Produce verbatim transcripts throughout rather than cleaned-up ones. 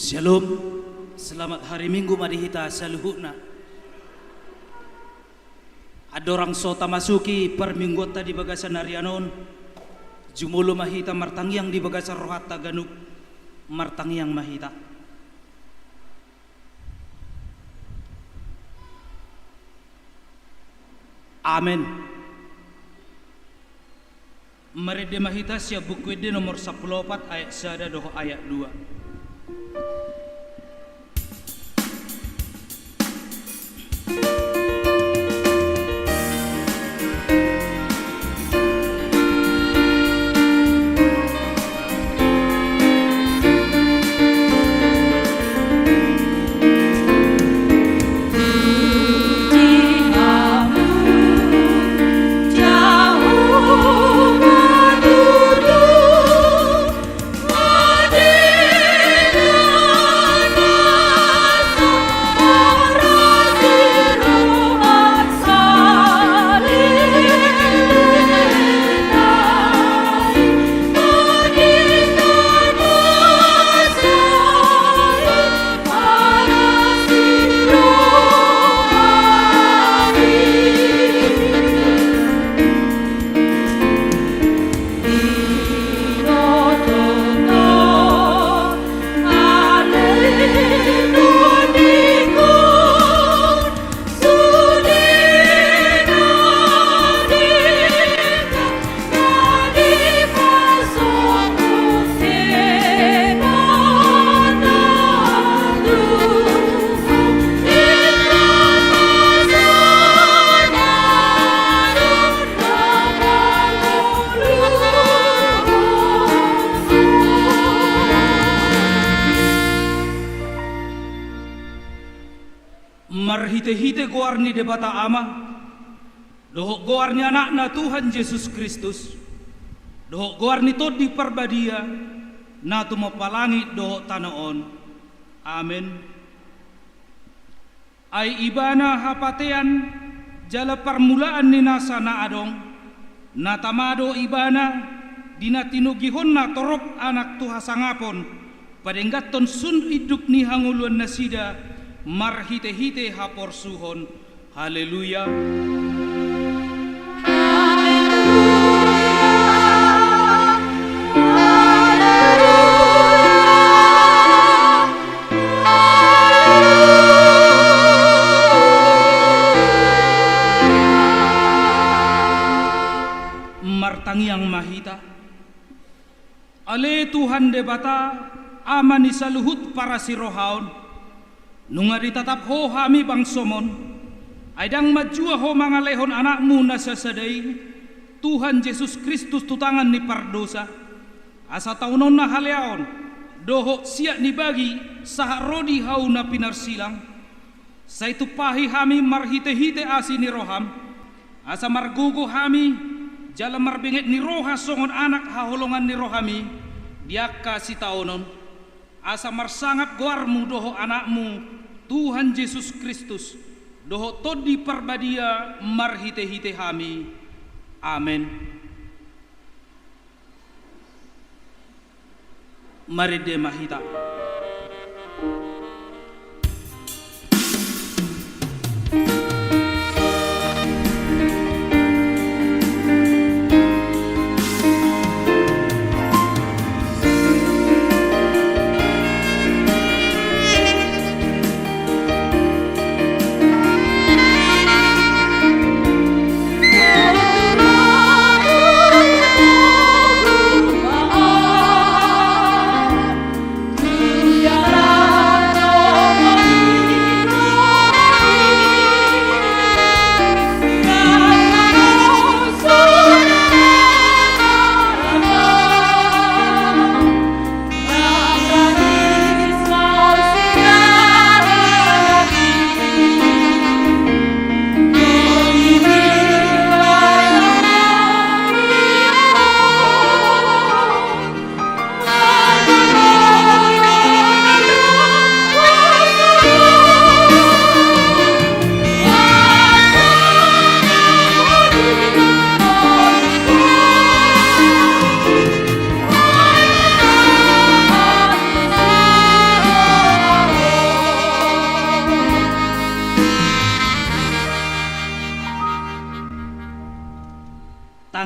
Shalom. Selamat hari Minggu ma di hita saluhutna. Andorang so tamasuki parmingguonta di bagasan arian on, jumolo ma hita martangiang di bagasan rohanta ganup. Martangiang ma hita. Amen. Marende ma hita sian Buku Ende nomor sampulu opat ayat sada dohot ayat dua. Marhitehite goar ni Debata Ama, dohot goar ni Anakna Tuhan Jesus Kristus, dohot goar ni Tondi Parbadia, na tumompa langit dohot tano on. Amen. Ai Ibana hapatean jala parmulaan ni nasa na adong, na tama do Ibana di na tinogihonna torop anak tu hasangapon, padengganhon sun induk ni hangoluannasida marhitehite haporsuhon. Haleluya. Martangiang ma hita. Ale Tuhan Debata, Ama ni saluhut parasirohaon, nunga ditatap Ho hami bangsoM on, ai ndang manjua Ho mangalehon Anakmu na sasada i, Tuhan Jesus Kristus, tu tangan ni pardosa, asa taononna haleaon dohot siat ni bagi sahat ro di hau na pinarsilang. Sai tumpahi hami marhitehite asi ni rohaM, asa margogo hami jala marbenget ni roha songon anak haholongan ni rohaMi di angka sitaonon, asa marsangap goarMu dohot Anakmu, Tuhan Jesus Kristus, dohot Tondi Parbadia marhitehite hami. Amen. Marende ma hita.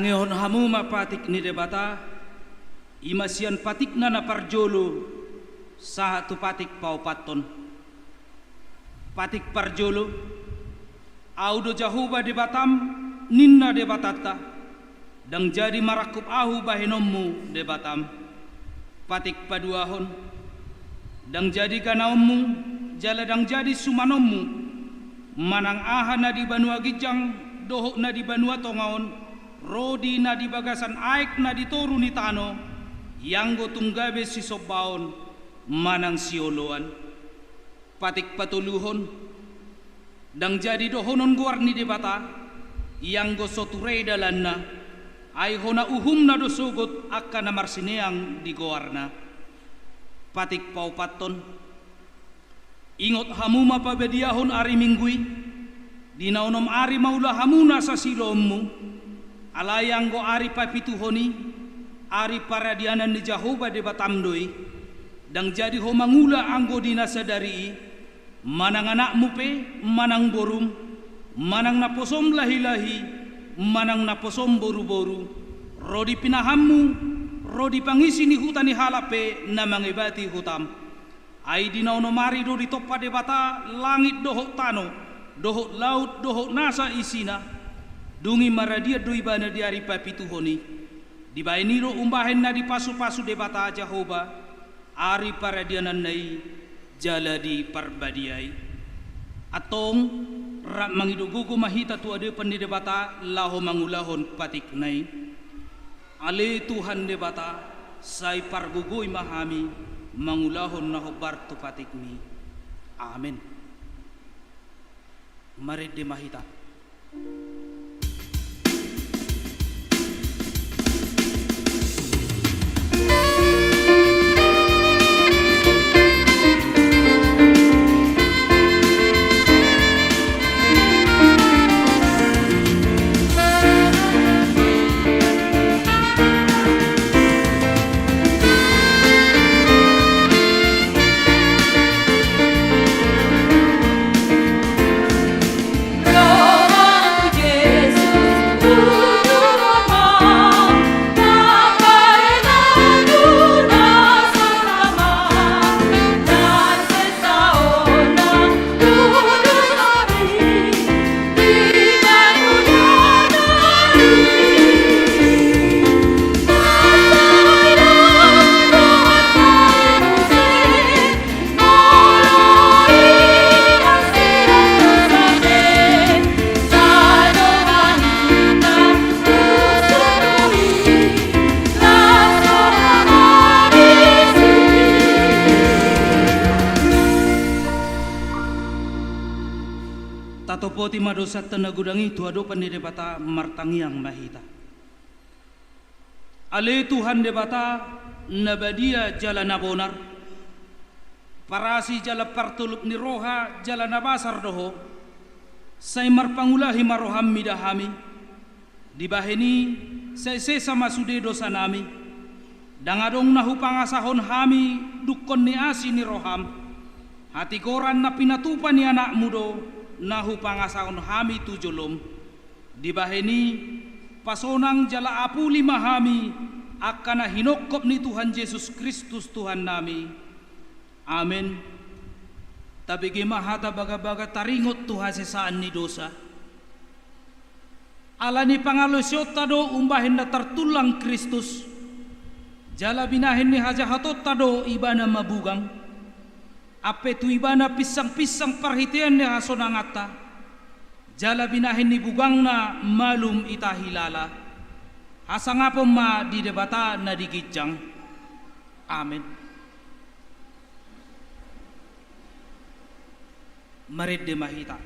Tangihon hamu ma patik ni Debata, i ma sian patikna na parjolo sahat tu patik paopathon. Patik parjolo, Ahu do Jahowa Debatam, ninna Debatanta, ndang jadi marangkup Ahu bahenonmu Debatam. Patik paduahon, ndang jadi ganaonmu, jala ndang jadi sumanonmu, manang aha na di banua ginjang dohot na di banua tonga on, ro di na di bagasan aek na di toru ni tano, ianggo tung gabe sisombaon manang sioloan. Patik patoluhon, ndang jadi dohonon goar ni Debata, ianggo so ture dalanna, ai hona uhumna do sogot angka na marsineang di goarna. Patik paopathon, ingot hamu ma pabadiahon ari Minggu i, di na onom ari ma ula hamu nasa siulaonmu, alai anggo ari papituhon i, ari paradianan ni Jahowa Debatam do i, ndang jadi ho mangula anggo di na sadari i, manang anakmu pe, manang borum, manang naposom lahilahi, manang naposom boruboru, ro di pinahanmu, ro di pangisi ni huta ni halak pe na mangebati hutam. Ai di na onom ari do ditompa Debata langit dohot tano, dohot laut dohot nasa isina. Dung i maradian do ibana di ari papituhon i. Dibahen i do umbahen na dipasupasu Debata Jahowa ari paradiananna i jala diparbadiai. Antong, rap mangido gogo ma hita tu adopan ni Debata laho mangulahon patikna i. Ale Tuhan Debata, sai pargogoi ma hami mangulahon na hombar tu patikmi. Amen. Marende ma hita. Tatopoti ma dosanta na godang i tu adopan ni Debata, martangiang ma hita. Ale Tuhan Debata, na badia jala na bonar, parasi jala partolop ni roha jala na basar do Ho, sai marpangulahi ma roham mida hami. Dibahen i, sai sesa ma sude dosanami. Ndang adong na hupangasahon hami dungkon ni asi ni roham. Hatigoran na pinatupa ni anakmu do na hupangasahon hami tu jolom. Dibahen i, pasonang jala apuli ma hami angka na hinongkop ni Tuhan Jesus Kristus Tuhannami. Amen. Tabege ma hata bagabaga taringot tu hasesaan ni dosa. Ala ni pangalaosionta do umbahen na tartullang Kristus, jala binahen ni hajahatonta do Ibana mabugang, ampe tu Ibana pinsangpinsang parhitean ni hasonanganta, jala binahen ni bugangna malum ita hilala. Hasangapon ma di Debata na di ginjang. Amen. Marende ma hita.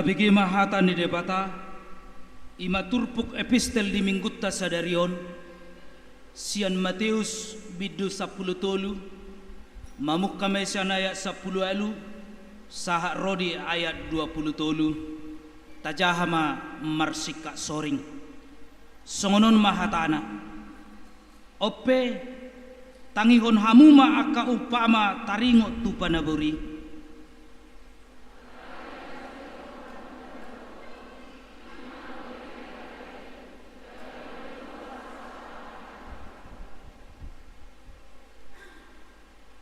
Tabege ma hata ni Debata, i ma turpuk epistel di minggunta sadari on, sian Mateus bindu sampulu tolu, mamungka ma i sian ayat sampulu ualu, sahat ro di ayat dua pulu tolu, tajaha ma marsingkat soring. Songon on ma hatana. On pe, tangihon hamu ma angka umpama taringot tu panabur i.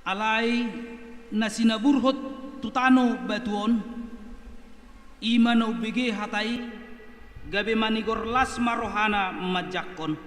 Alai na sinaburhon tu tano batu on, i ma na umbege hata i, gabe manigor las ma rohana manjangkon.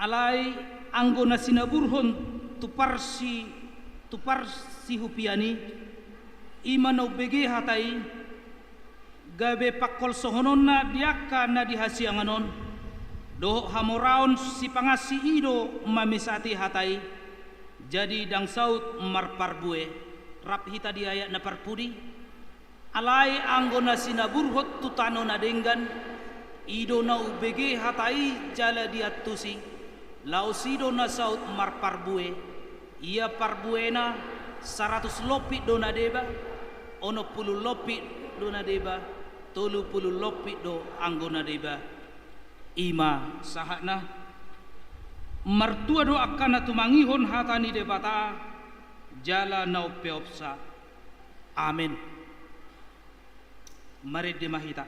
Alai anggo na sinaburhon tu parsi, tu parsihupian i, i ma na umbege hata i, gabe pangkolsohononna di angka na di hasiangan on, dohot hamoraon sipangansi i do mamesati hata i, jadi ndang saut marparbue. Rap hita di ayat na parpudi. Alai anggo na sinaburhon tu tano na denggan, i do na umbege hata i jala diantusi, laos i do na saut marparbue. Ia parbuena saratus lompit do na deba, onom pulu lompit do na deba, tolu pulu lompit do anggo na deba. I ma sahatna. Martua do angka na tumangihon hata ni Debata, jala na umpeopsa. Amen. Marende ma hita.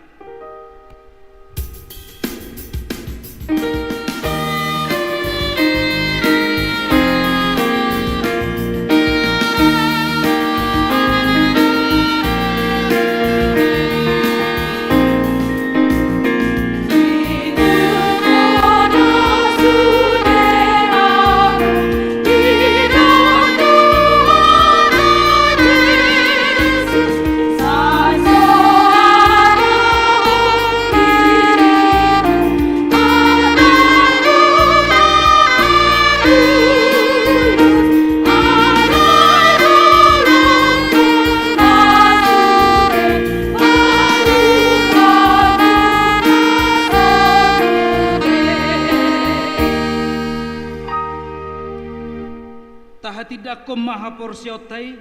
Tahatindangkon ma haporseaonta i,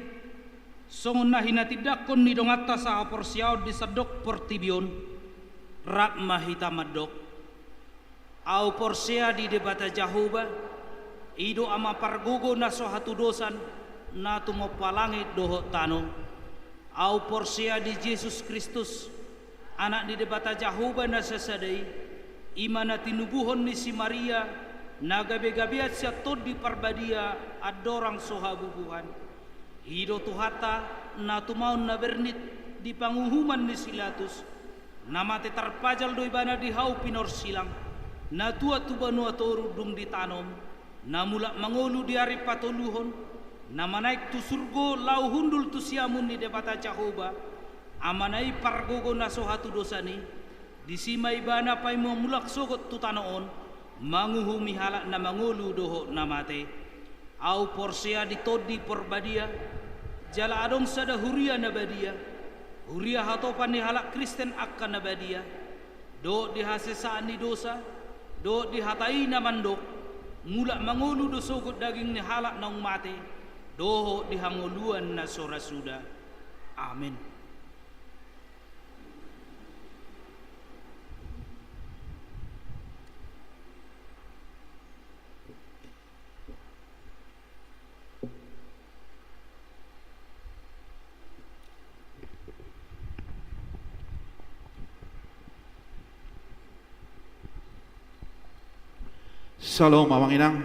songon na hinatindangkon ni donganta sahaporseaon di sandok portibi on. Rap ma hita mandok. Ahu porsea di Debata Jahowa, i do Ama pargogo na so hatudosan, na tumompa langit dohot tano. Ahu porsea di Jesus Kristus, Anak ni Debata Jahowa na sasada i, i ma na tinubuhon ni si Maria, na gabegabean sian Tondi Parbadia, andorang so habubuhan. I do Tuhanta, na tumaon na bernit di panguhuman ni si Pilatus, na mate tarpajal do ibana di hau pinorsilang, na tuat tu banua toru dung ditanom, na mulak mangolu di ari patoluhon, na manaek tu surgo laho hundul tu siamun ni Debata Jahowa, Amana i pargogo na so hatudosan i, disi ma ibana paima mulak sogot tu tano on, manguhumi halak na mangolu dohot na mate. Ahu porsea di Tondi Parbadia, jala adong sada huria na badia, huria hatopan ni halak Kristen angka na badia, dohot di hasesaan ni dosa, dohot di hata i na mandok, mulak mangolu do sogot daging ni halak naung mate, dohot di hangoluan na so ra suda. Amen. Syalom, amang inang.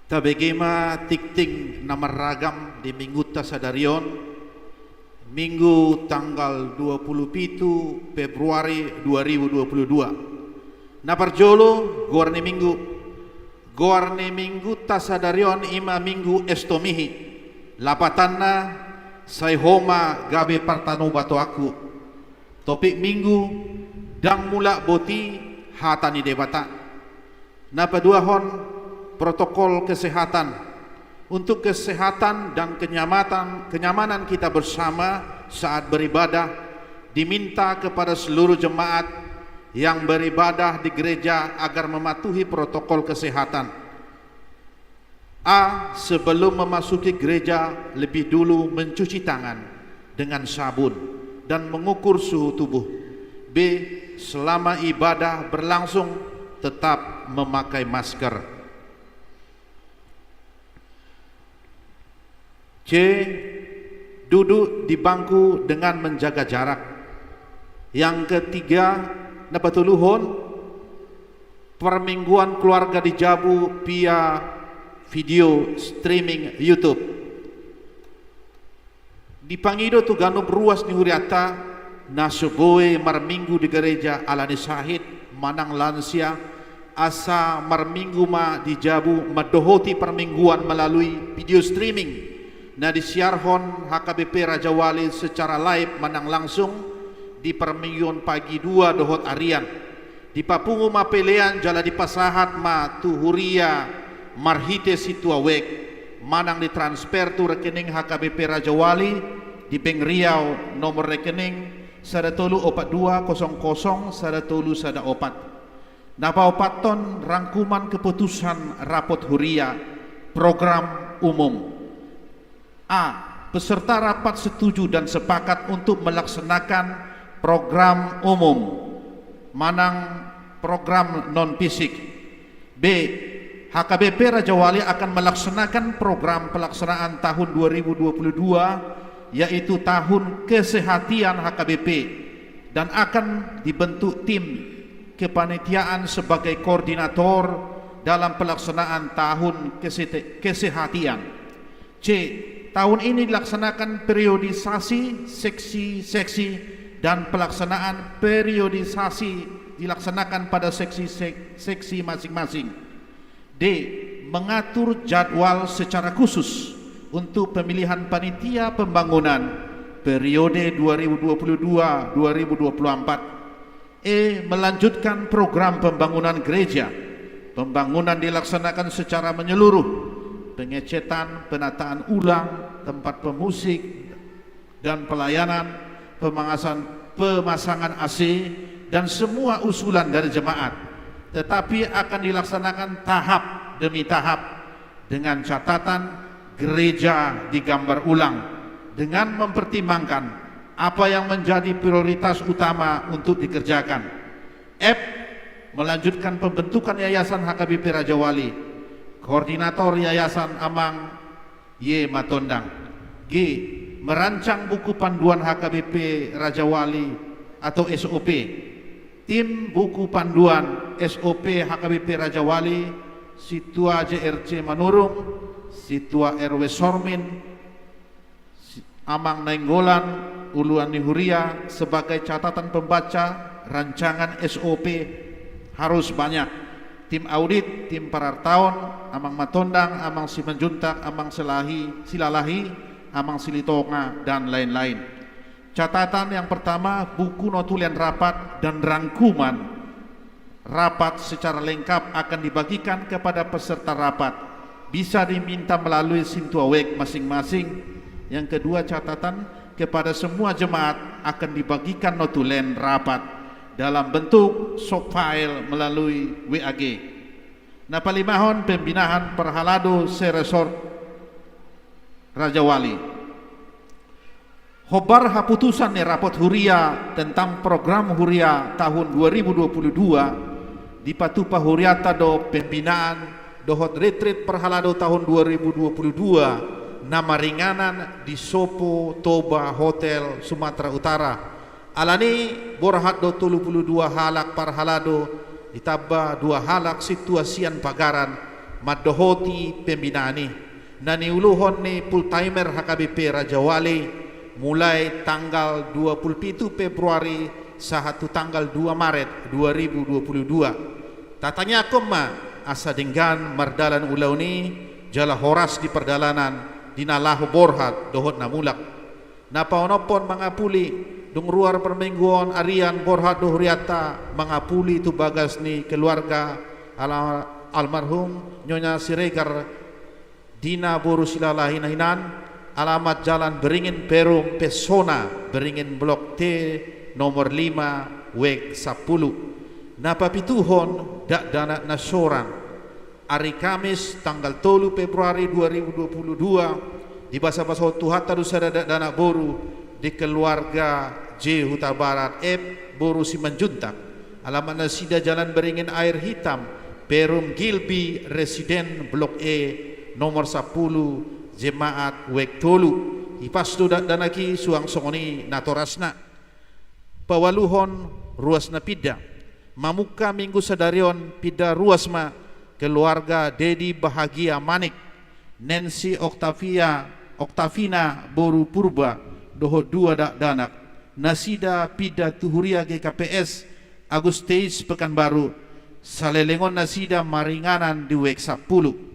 Tabege ma tingting na marragam di minggunta sadari on, Minggu tanggal dua pulu pitu Februari dua ribu dua pulu dua. Na parjolo, goar ni minggu. Goar ni minggunta sadari on i ma Minggu Estomihi. Lapatanna, Sai ho ma gabe partanobatoanku. Topik Minggu: Ndang mulak boti hata ni Debata. Na paduahon, protokol kesehatan. Untuk kesehatan dan kenyamatan, kenyamanan kita bersama saat beribadah, diminta kepada seluruh jemaat yang beribadah di gereja agar mematuhi protokol kesehatan. A. Sebelum memasuki gereja, lebih dulu mencuci tangan dengan sabun dan mengukur suhu tubuh. B. Selama ibadah berlangsung, tetap memakai masker. C. Duduk di bangku dengan menjaga jarak. Yang ketiga, na patoluhon, permingguan keluarga di jabu via video streaming YouTube. Dipangido tu ganup ruas ni hurianta na so boi marminggu di gereja ala ni sahit manang lansia, asa marminggu ma di jabu mandohoti parmingguan melalui video streaming na disiarhon H K B P Rajawali secara live manang langsung di parmingguan pagi dua dohot arian. Dipapungu ma pelean jala dipasahat ma tu huria marhite sintua web, manang ditransfer tu rekening H K B P Rajawali di Bank Riau, nomor rekening sada tolu opat dua kosong kosong sada tolu sada opat. Na paopathon, rangkuman keputusan rapot huria, program umum. A. Peserta rapat setuju dan sepakat untuk melaksanakan program umum, manang program non fisik. B. H K B P Rajawali akan melaksanakan program pelaksanaan tahun dua ribu dua puluh dua, yaitu tahun kesehatian H K B P, dan akan dibentuk tim kepanitiaan sebagai koordinator dalam pelaksanaan tahun kesete-, kesehatian. C. Tahun ini dilaksanakan periodisasi seksi-seksi dan pelaksanaan periodisasi dilaksanakan pada seksi-sek-, seksi masing-masing. D. Mengatur jadwal secara khusus untuk pemilihan panitia pembangunan periode dua ribu dua puluh dua dua ribu dua puluh empat. E. Melanjutkan program pembangunan gereja. Pembangunan dilaksanakan secara menyeluruh. Pengecetan, penataan ulang tempat pemusik dan pelayanan, pemasangan, pemasangan A C, dan semua usulan dari jemaat. Tetapi akan dilaksanakan tahap demi tahap, dengan catatan gereja digambar ulang, dengan mempertimbangkan apa yang menjadi prioritas utama untuk dikerjakan. F. Melanjutkan pembentukan Yayasan H K B P Rajawali. Koordinator Yayasan Amang Y. Matondang. G. Merancang buku panduan H K B P Rajawali atau S O P. Tim buku panduan S O P H K B P Rajawali, Sintua J R C Manurung, Sintua R W Sormin, si-, Amang Nainggolan, uluan ni huria, sebagai catatan pembaca rancangan S O P harus banyak. Tim audit, tim parartaon, Amang Matondang, Amang Simanjuntak, Amang Selahi, Silalahi, Amang Silitonga, dan lain-lain. Catatan yang pertama, buku notulen rapat dan rangkuman rapat secara lengkap akan dibagikan kepada peserta rapat. Bisa diminta melalui sintua web masing-masing. Yang kedua, catatan kepada semua jemaat akan dibagikan notulen rapat dalam bentuk soft file melalui W A G. Na palimahon, pembinaan parhalado se-resort Rajawali. Hombar haputusan ni rapot huria tentang program huria tahun dua ribu dua puluh dua, dipatupa hurianta do pembinaan dohot retreat parhalado tahun dua ribu dua puluh dua na maringanan di Sopo Toba Hotel, Sumatera Utara. Alani borhat do tolu pulu dua halak parhalado, ditamba dua halak sintua sian pagaran, mandohoti pembinaan i. Na niuluhon ni full timer H K B P Rajawali, mulai tanggal dua pulu pitu Februari sahat tu tanggal dua Maret dua ribu dua pulu dua. Tatangiangkon ma asa denggan mardalan ulaon i, jala horas di pardalanan, di na laho borhat dohot na mulak. Na paonomhon mangapuli, dung ruar parmingguon arian borhat do hurianta mangapuli tu bagas ni keluarga ala-, almarhum Nyonya Siregar Dina boru Silalahi na hinan, alamat Jalan Beringin Perum, Pesona, Beringin Blok T, nomor lima, wek sampulu. Na papituhon, dakdanak na sorang. Ari Kamis, tanggal tolu Februari dua ribu dua puluh dua, dibasabasahon Tuhanta do sada dakdanak boru di keluarga J Hutabarat F boru Simanjuntak. Alamat nasida Jalan Beringin Air Hitam, Perum Gilby Residen Blok E, nomor sampulu, jemaat wek tolu. Hipas do dakdanak i suang songon i natorasna. Paualuhon, ruas na pinda. Mamungka minggu sadari on pinda ruas ma keluarga Dedi Bahagia Manik, Nancy Octavia, Octavina boru Purba, dohot dua dakdanak. Nasida pinda tu huria G K P S Agusteis Pekanbaru, saleleng on nasida maringanan di wek sampulu.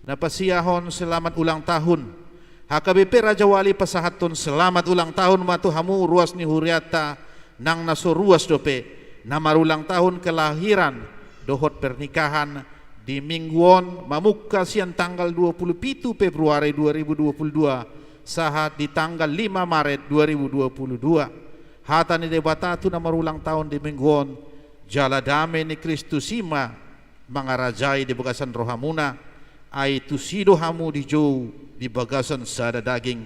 Na pasiahon selamat ulang tahun. H K B P Rajawali pasahathon selamat ulang tahun ma tu hamu ruas ni hurianta nang na so ruas dope, na marulang tahun kelahiran dohot pernikahan di minggu on, mamungka sian tanggal dua puluh pitu Februari dua ribu dua puluh dua sahat di tanggal lima Maret dua ribu dua puluh dua. Hata ni Debata tu na marulang tahun di minggu on, jala dame ni Kristus i ma mangarajai di bagasan rohamuna, ai tusi do hamu dijou di bagasan sada daging,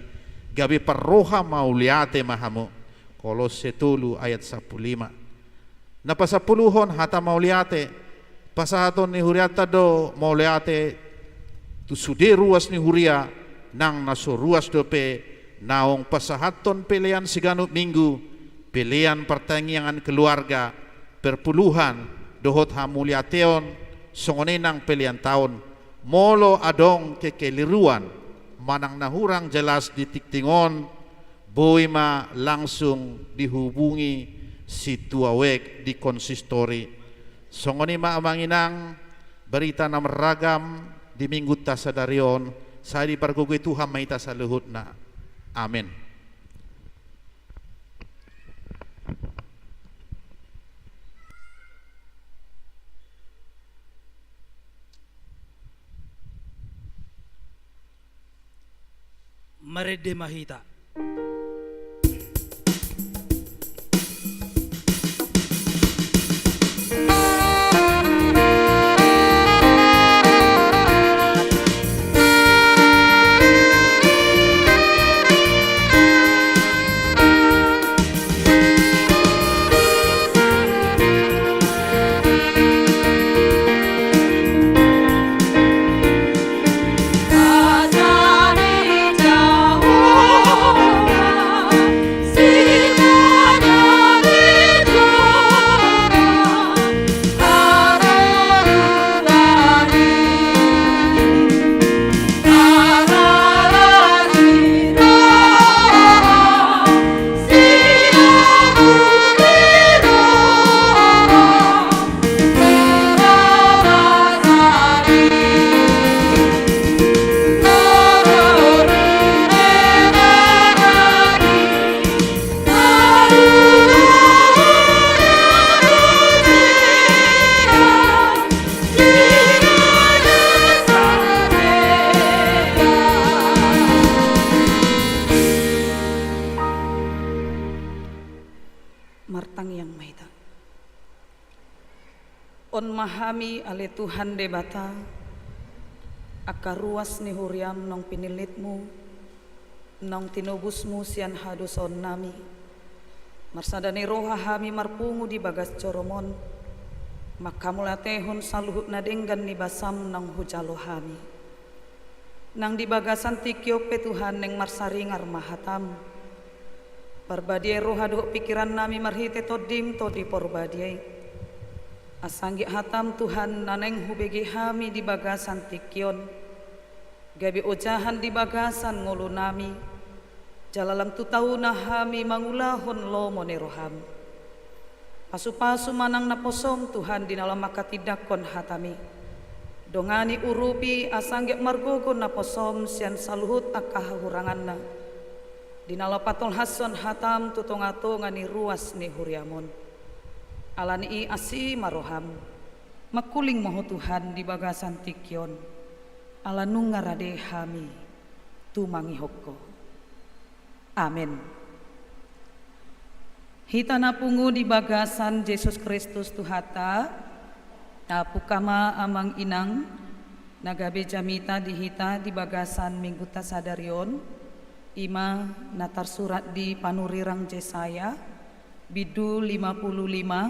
gabe parroha mauliate ma hamu. Kolosse tolu ayat sampulu lima. Na pasampuluhon, hata mauliate. Pasahaton ni hurianta do mauliate tu sude ruas ni huria nang na so ruas dope, naung pasahathon pelean siganup minggu, pelean partangiangan keluarga, perpuluhan, dohot hamauliateon, songon i nang pelean taon. Molo adong kekeliruan manang na hurang jelas di tingting on, boi ma langsung dihubungi sintua wek di konsistori. Songon i ma, amang inang, berita na marragam di minggunta sadari on, sai dipargogoi Tuhan ma hita saluhutna. Amen. Marende ma hita. Martangiang ma hita. On ma hami, ale Tuhan Debata, angka ruas ni huriaM naung pinillitMu, naung tinobusMu sian hadosaonnami. Marsada ni roha hami marpungu di bagas joromon, manghamauliatehon saluhut na denggan ni basaM naung hujalo hami. Nang di bagasan tingki on pe, Tuhan, naeng marsaringar ma hataM. Parbadiai roha dohot pingkirannami marhite TondiM, Tondi Porbadia i. Asa anggiat hataM, Tuhan, na naeng hubege hami di bagasan tingki on, gabe ojahan di bagasan ngolunami, jala lam tu tauna hami mangulahon lomo ni rohaM. Pasupasu ma nang naposoM, Tuhan, di na laho manghatindanghon hataMi. Dongani, urupi, asa anggiat margogo naposoM sian saluhut angka hahuranganna. Di na laho patolhashon hataM tu tongatonga ni ruas ni huriaM on. Ala ni i asi ma rohaM. Mangkuling ma Ho Tuhan di bagasan tingki on. Ala nunga rade hami tumangihon Ho. Amen. Hita na pungu di bagasan Jesus Kristus Tuhanta, na pungka ma amang inang, na gabe jamita di hita di bagasan minggunta sadari on, i ma na tarsurat di panurirang Jesaya, bindu lima pulu lima,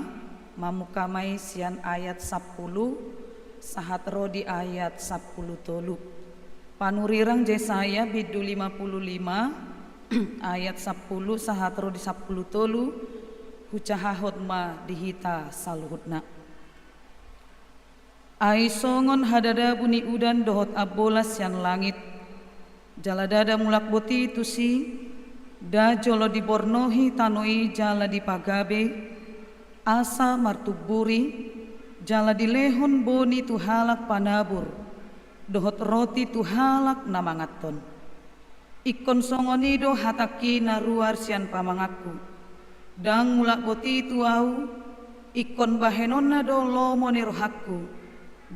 mamungka ma i sian ayat sampulu, sahat ro di ayat sampulu tolu. Panurirang Jesaya bindu lima pulu lima, ayat sampulu sahat ro di sampulu tolu, hujahahon ma di hita saluhutna. Ai songon hadadabu ni udan dohot ambolas sian langit, jala ndada mulak boti tusi, nda jolo dibornohi tano i jala dipagabe, asa martumburi, jala dilehon boni tu halak panabur, dohot roti tu halak na manganhon. Ingkon songon i do hatangki na ruar sian pamanganku. Ndang mulak boti tu ahu, ingkon bahenonna do lomo ni rohangku,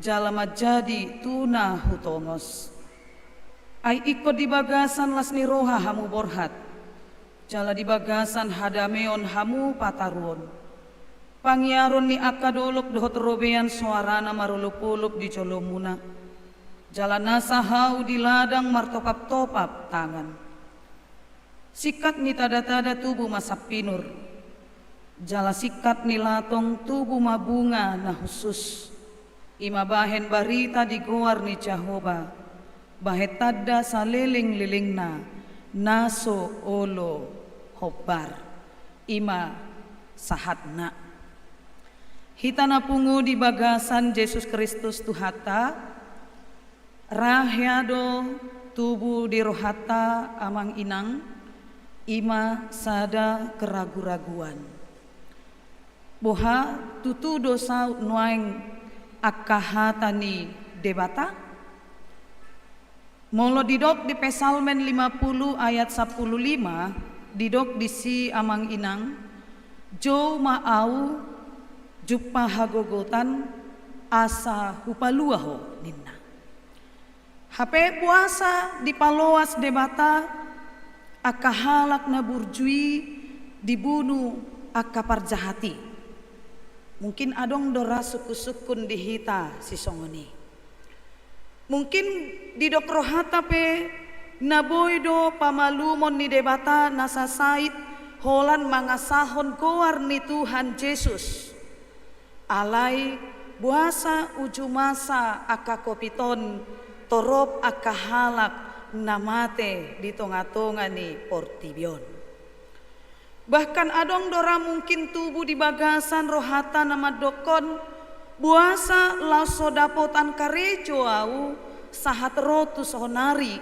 jala manjadi tu na hutongos. Ai ingkon di bagasan las ni roha hamu borhat, jala di bagasan hadameon hamu pataruhon. Pangiaron ni angka dolok dohot robean soarana marolopolop di jolomuna. Jala nasa hau di ladang martopaptopap tangan. Singkat ni tadatada tubu ma sampinur. Jala singkat ni latong tubu ma bunga na hushus. I ma bahen barita di goar ni Jahowa, bahen tanda salelenglelengna, na so olo hombar. I ma sahatna. Hita na pungu di bagasan Jesus Kristus Tuhanta, ra hea do tubu di rohanta amang inang, i ma sada keraguraguan. Boha tutu do saut nuaeng angka hata ni Debata? Molo didok di Psalmen lima pulu ayat sampulu lima, didok disi amang inang, jou ma ahu jumpa hagogotan asa hupalua ho ninna. Hape boasa dipaloas Debata angka halak na burju i dibunu angka parjahat i? Mungkin adong do ra sungkunsungkun di hita sisongon i. Mungkin didok rohanta pe na boi do pamalumon ni Debata na sasait holan mangasahon goar ni Tuhan Jesus. Alai boasa uju masa angka kopit on torop angka halak na mate di tongatonga ni portibi on. Bahkan adong do ra mungkin tubu di bagasan rohanta na mandokkon, boasa laos so dapotan karejo ahu sahat ro tu saonari,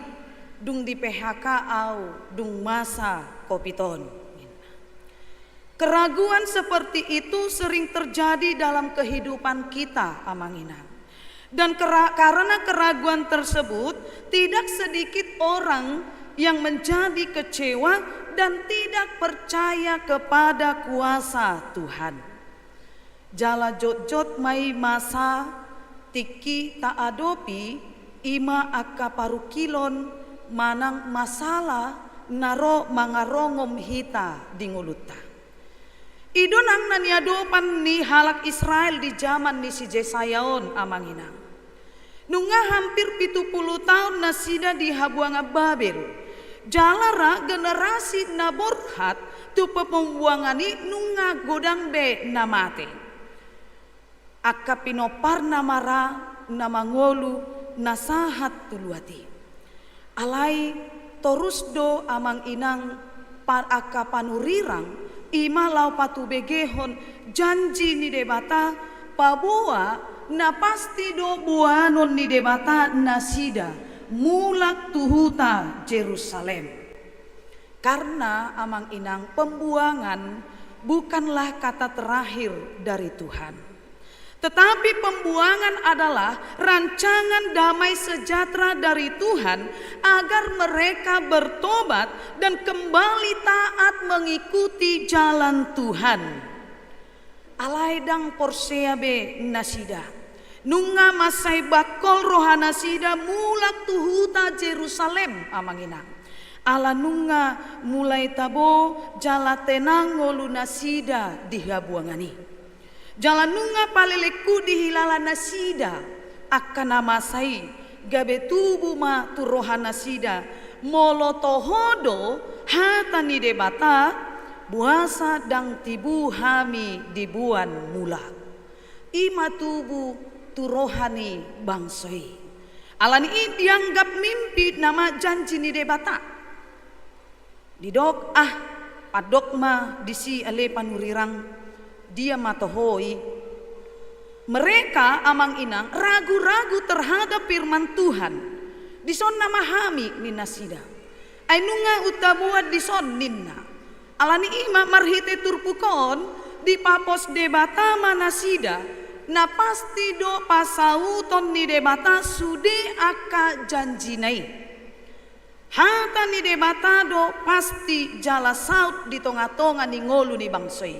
dung di P H K ahu dung masa kopit on. Keraguan seperti itu sering terjadi dalam kehidupan kita, amang inang. Dan kera-, karena keraguan tersebut, tidak sedikit orang yang menjadi kecewa dan tidak percaya kepada kuasa Tuhan. Jala jotjot ma i masa tingki taadopi, i ma angka parungkilon manang masalah na ro mangarongom hita di ngolunta. I do nang na niadopan ni halak Israel di jaman ni si Jesaya on, amang inang. Nunga hampir pitu pulu taon nasida di habuangan Babel. Jala ra generasi na borhat tu pambuangan i nunga godang be na mate. Angka pinomparna ma ra na mangolu na sahat tu luat i. Alai torus do amang inang pa-, angka panurirang, i ma laho patubegehon janji ni Debata, paboa na pasti do boanon ni Debata nasida mulak tu huta Jerusalem. Karna amang inang, pembuangan bukanlah kata terakhir dari Tuhan. Tetapi pembuangan adalah rancangan damai sejahtera dari Tuhan agar mereka bertobat dan kembali taat mengikuti jalan Tuhan. Alai ndang porsea be nasida. Nunga mansai bangkol rohanasida mulak tu huta Jerusalem, amang inang. Ala nunga mulai tabo jala tenang ngolunasida di habuangan i. Jala nunga palelengku dihilala nasida angka na masa i, gabe tubu ma tu rohanasida, molo toho do hata ni Debata, boasa ndang tibu hami diboan mulak. I ma tubu tu roha ni bangso i. Alani i dianggap mimpi nama janji ni Debata. Didok, ah, pandok ma disi ale panurirang, dia ma toho i. Mereka, amang inang, ragu-ragu terhadap firman Tuhan. Dison nama hami, ninna nasida. Ai nunga hutaboan dison, ninna. Alani i ma marhite turpuk on, dipapos Debata ma nasida, na pasti do pasauton ni Debata sude angka janjina i. Hata ni Debata do pasti jala saut di tonga-tonga ni ngolu ni bangso i.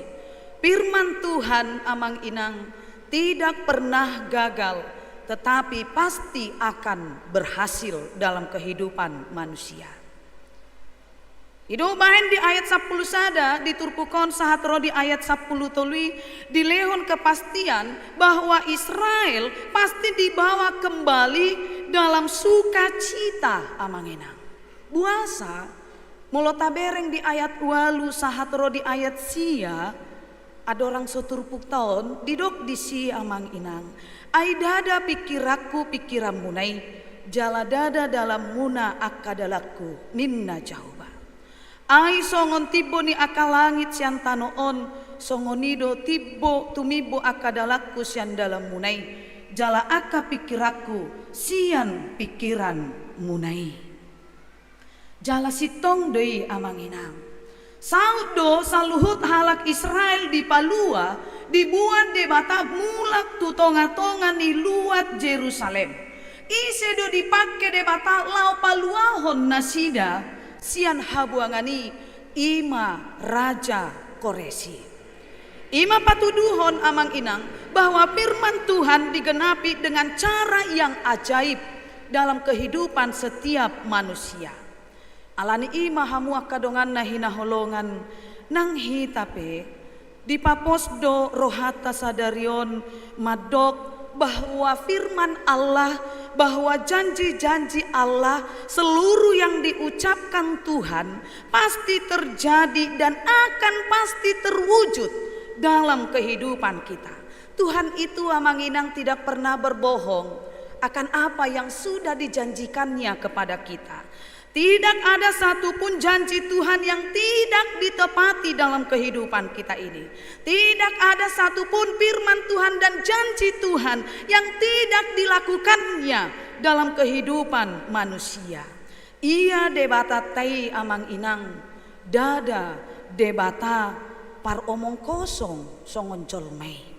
Firman Tuhan, amang inang, tidak pernah gagal, tetapi pasti akan berhasil dalam kehidupan manusia. I do bahen di ayat sampulu sada, di turpuk on sahat ro di ayat sampulu tolu i, dilehon kepastian bahwa Israel pasti dibawa kembali dalam sukacita, amang inang. Boasa, molo tabereng di ayat ualu sahat ro di ayat sia, andorang so turpukta on, didok disi, amang inang. Ai ndada pingkiranku pingkiranmuna i, jala ndada dalanmuna angka dalanku, ninna Jahowa. Ai songon timbo ni angka langit sian tano on, songon i do timbo tumimbo angka dalanku sian dalanmuna i, jala angka pingkiranku sian pingkiranmuna i. Jala sintong do i, amang inang. Saut do saluhut halak Israel dipalua, diboan Debata mulak tu tonga-tonga ni luat Jerusalem. Ise do dipangke Debata laho paluahon nasida sian habuangan i, i ma Raja Koresi. I ma patuduhon, amang inang, bahwa firman Tuhan digenapi dengan cara yang ajaib dalam kehidupan setiap manusia. Alani i ma, hamu angka dongan na hinaholongan, nang hita pe dipapos do rohanta sadari on mandok bahwa firman Allah, bahwa janji-janji Allah, seluruh yang diucapkan Tuhan pasti terjadi dan akan pasti terwujud dalam kehidupan kita. Tuhan itu, amang inang, tidak pernah berbohong akan apa yang sudah dijanjikannya kepada kita. Tidak ada satupun janji Tuhan yang tidak ditepati dalam kehidupan kita ini. Tidak ada satupun firman Tuhan dan janji Tuhan yang tidak dilakukannya dalam kehidupan manusia. Ia Debatanta i, amang inang, ndada Debata paromong kosong songon jolma i.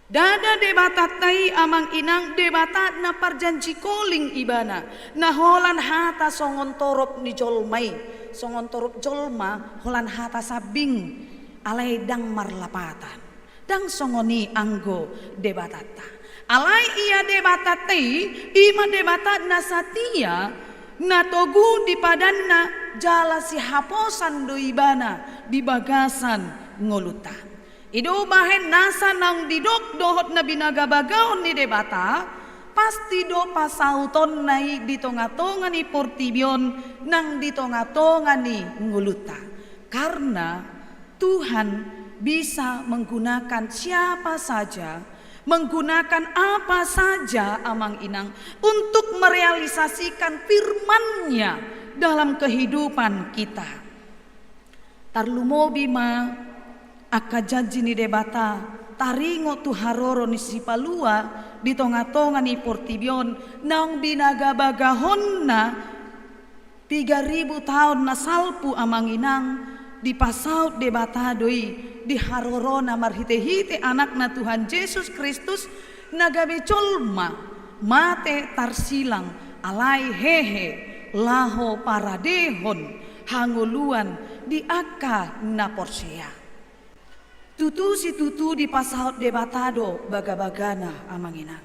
Ndada Debatanta i, amang inang, Debata na parjanji koling ibana, na holan hata songon torop ni jolma i, songon torop jolma holan hata sambing, alai ndang marlapatan. Ndang songon i anggo Debatanta. Alai ia Debatanta i, i ma Debata na satia, na togu di padanna, jala sihaposan do ibana di bagasan ngolunta. I do bahen nasa naung didok dohot na binagabagahon ni Debata, pasti do pasautonna i di tonga-tonga ni portibi on nang di tonga-tonga ni ngolunta. Karna Tuhan bisa menggunakan siapa saja, menggunakan apa saja, amang inang, untuk merealisasikan firman-Nya dalam kehidupan kita. Tarlumobi ma angka janji ni Debata taringot tu haroro ni Sipalua di tonga-tonga ni portibi on, naung binagabagahonna piga ribu taon na salpu, amang inang, dipasaut Debata do i di harorona marhitehite Anakna Tuhan Jesus Kristus, na gabe jolma, mate tarsilang, alai hehe, laho paradehon hangoluan di angka na porsea. Tutu situtu dipasahat Debata do bagabagana, amang inang.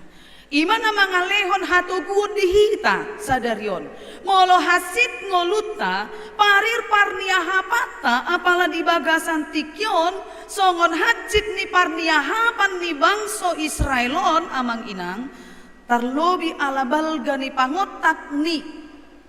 I ma na mangalehon hatoguon di hita sadari on. Molo hansit ngolunta, parir parniahapanta, apala di bagasan tingki on, songon hansit ni parniahapan ni bangso Israel on, amang inang, tarlobi ala balga ni pangontak ni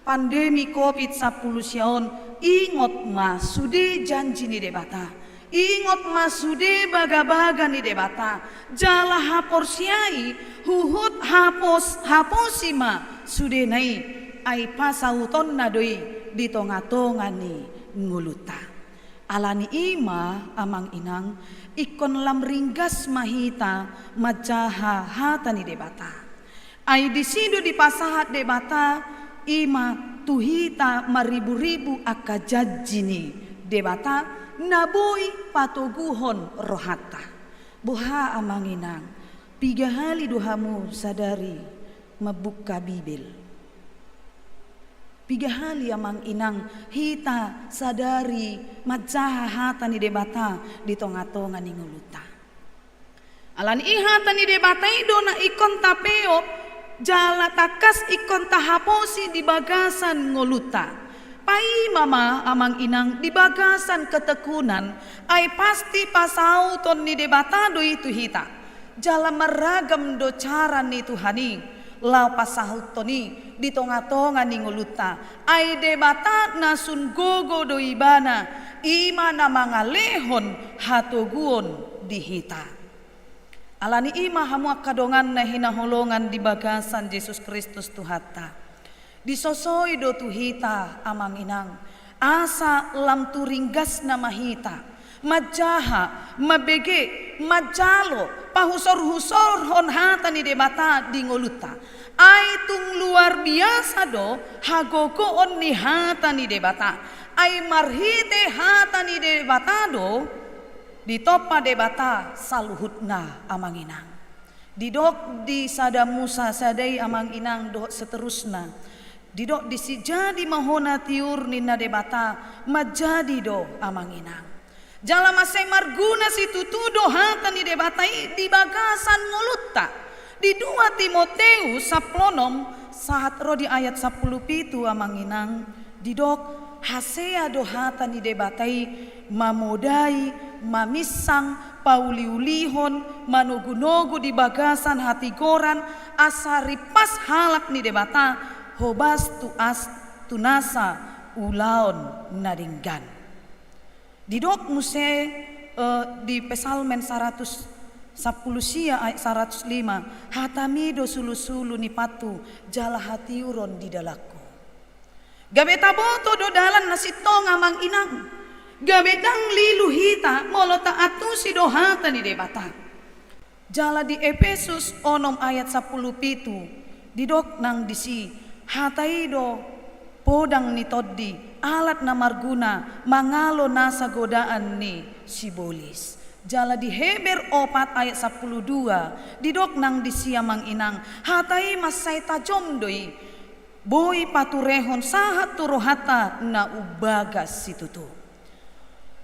pandemi covid sampulu sia on, ingot ma sude janji ni Debata. Ingot ma sude bagabaga ni Debata. Jala haporseai, huhut hapos, haposi ma sudena i, ai pasautonna do i di tongatonga ni ngolunta. Alani i ma, amang inang, ingkon lam ringgas ma hita manjaha hata ni Debata. Ai disi do dipasahat Debata, i ma tu hita mariburibu angka janji ni Debata, na boi patoguhon rohanta. Boha, amang inang, piga hali do hamu sadari mambuka Bibel? Piga hali, amang inang, hita sadari manjaha hata ni Debata di tongatonga ni ngolunta? Alani i hata ni Debata i do na ingkon tapeop, jala tangkas ingkon tahaposi di bagasan ngolunta. Paima ma, amang inang, di bagasan ketekunan, ai pasti pasauton ni Debata do i tu hita. Jala marragam do cara ni Tuhan i laho pasauthon i di tongatonga ni ngolunta. Ai Debata na sun gogo do Ibana, i ma na mangalehon hatoguon di hita. Alani i ma, hamu angka dongan na hinaholongan di bagasan Jesus Kristus Tuhanta, disosoi do tu hita, amang inang, asa lam tu ringgasna ma hita manjaha, mambege, manjalo, pahusorhusorhon hata ni Debata di ngolunta. Ai tung luar biasa do hagogoon ni hata ni Debata. Ai marhite hata ni Debata do ditompa Debata saluhutna, amang inang. Didok di sada Musa sada i, amang inang, dohot seterusna. Didok disi, jadi ma hona tiur ninna Debata, manjadi do, amang inang. Jala mansai marguna situtu do hata ni Debata i di bagasan ngolunta. Di dua Timoteus sampulu onom, sahat ro di ayat sampulu pitu, amang inang, didok, hasea do hata ni Debata i mamodai, maminsang, pauliulihon, manogunogu di bagasan hatigoran, asa rimpas halak ni Debata hobas tu as, tu nasa ulaon na denggan. Didok muse, eh, di Psalmen saratus sampulu sia ayat saratus lima, hatami do sulusulu ni pantu jala hatiuron di dalanku. Gabe taboto do dalan na sintong, amang inang. Gabe ndang lilu hita molo taantusi do hata ni Debata. Jala di Epesus onom ayat sampulu pitu, didok nang disi, hata i do podang ni tondi, alat na marguna mangalo nasa godaan ni sibolis. Jala di Heber opat ayat sampulu dua, didok nang disi, amang inang, hata i mansai tajom do i, boi paturehon sahat tu rohanta na umbagas situtu.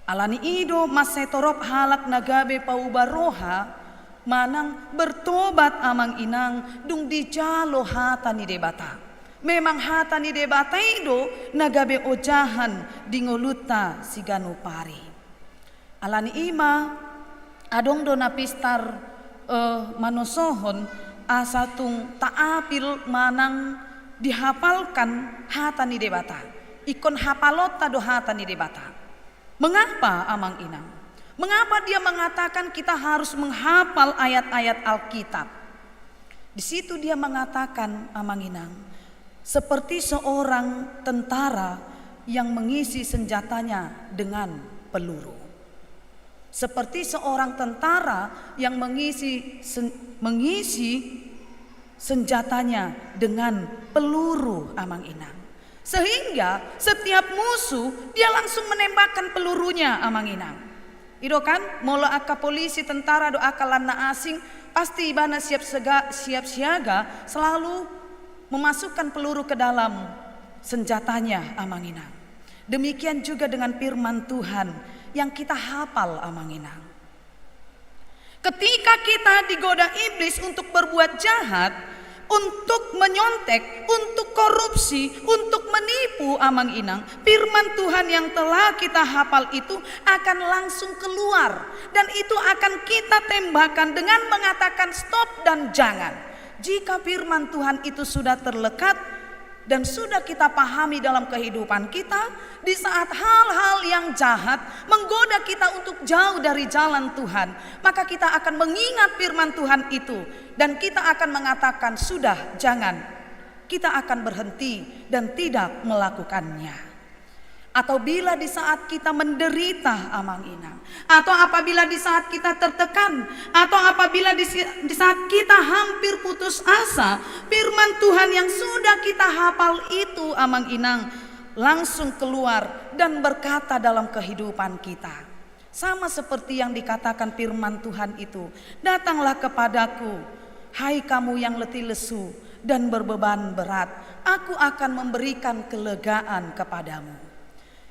Alani i do mansai torop halak na gabe pauba roha manang bertobat, amang inang, dung dijalo hata ni Debata. Memang hata ni Debata i do na gabe ojahan di ngolunta siganup ari. Alani i ma, adong do na pistar, eh, manosohon asa tung taapil manang dihapalkan hata ni Debata. Ingkon hapalonta do hata ni Debata. Mengapa, amang inang? Mengapa dia mengatakan kita harus menghafal ayat-ayat Alkitab? Di situ dia mengatakan, amang inang, seperti seorang tentara yang mengisi senjatanya dengan peluru. Seperti seorang tentara yang mengisi sen-, mengisi senjatanya dengan peluru, amang inang. Sehingga setiap musuh dia langsung menembakkan pelurunya, amang inang. Ido kan, molo angka polisi, tentara dohot angka lan na asing, pasti ibana siap sega-, siap siaga, selalu memasukkan peluru ke dalam senjatanya, Amang Inang. Demikian juga dengan firman Tuhan yang kita hafal, Amang Inang. Ketika kita digoda iblis untuk berbuat jahat, untuk menyontek, untuk korupsi, untuk menipu, Amang Inang, firman Tuhan yang telah kita hafal itu akan langsung keluar, dan itu akan kita tembakkan dengan mengatakan stop dan jangan. Jika firman Tuhan itu sudah terlekat dan sudah kita pahami dalam kehidupan kita, di saat hal-hal yang jahat menggoda kita untuk jauh dari jalan Tuhan, maka kita akan mengingat firman Tuhan itu, dan kita akan mengatakan, "Sudah, jangan." Kita akan berhenti dan tidak melakukannya. Atau bila di saat kita menderita, Amang Inang, atau apabila di saat kita tertekan, atau apabila di si-, di saat kita hampir putus asa, firman Tuhan yang sudah kita hafal itu, Amang Inang, langsung keluar dan berkata dalam kehidupan kita. Sama seperti yang dikatakan firman Tuhan itu, "Datanglah kepadaku, hai kamu yang letih lesu dan berbeban berat, aku akan memberikan kelegaan kepadamu."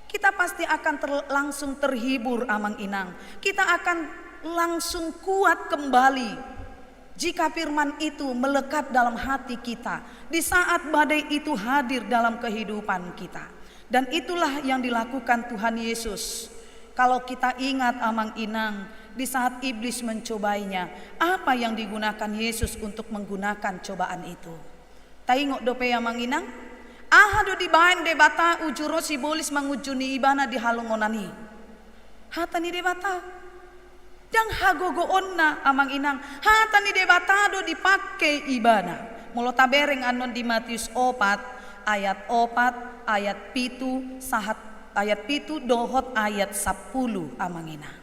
Kita pasti akan ter-, langsung terhibur, Amang Inang. Kita akan langsung kuat kembali jika firman itu melekat dalam hati kita di saat badai itu hadir dalam kehidupan kita. Dan itulah yang dilakukan Tuhan Yesus. Kalau kita ingat, Amang Inang, di saat iblis mencobainya, apa yang digunakan Yesus untuk menggunakan cobaan itu? Taingot dope, Amang Inang, aha do dibaen Debata uju ro sibolis mangunjuni ibana di halongonan i? Hata ni Debata. Ndang hagogoonna, Amang Inang, hata ni Debata do dipangke ibana. Molo tabereng annon di Matius opat, ayat opat, ayat pitu, sahat ayat pitu dohot ayat sampulu, Amang Inang.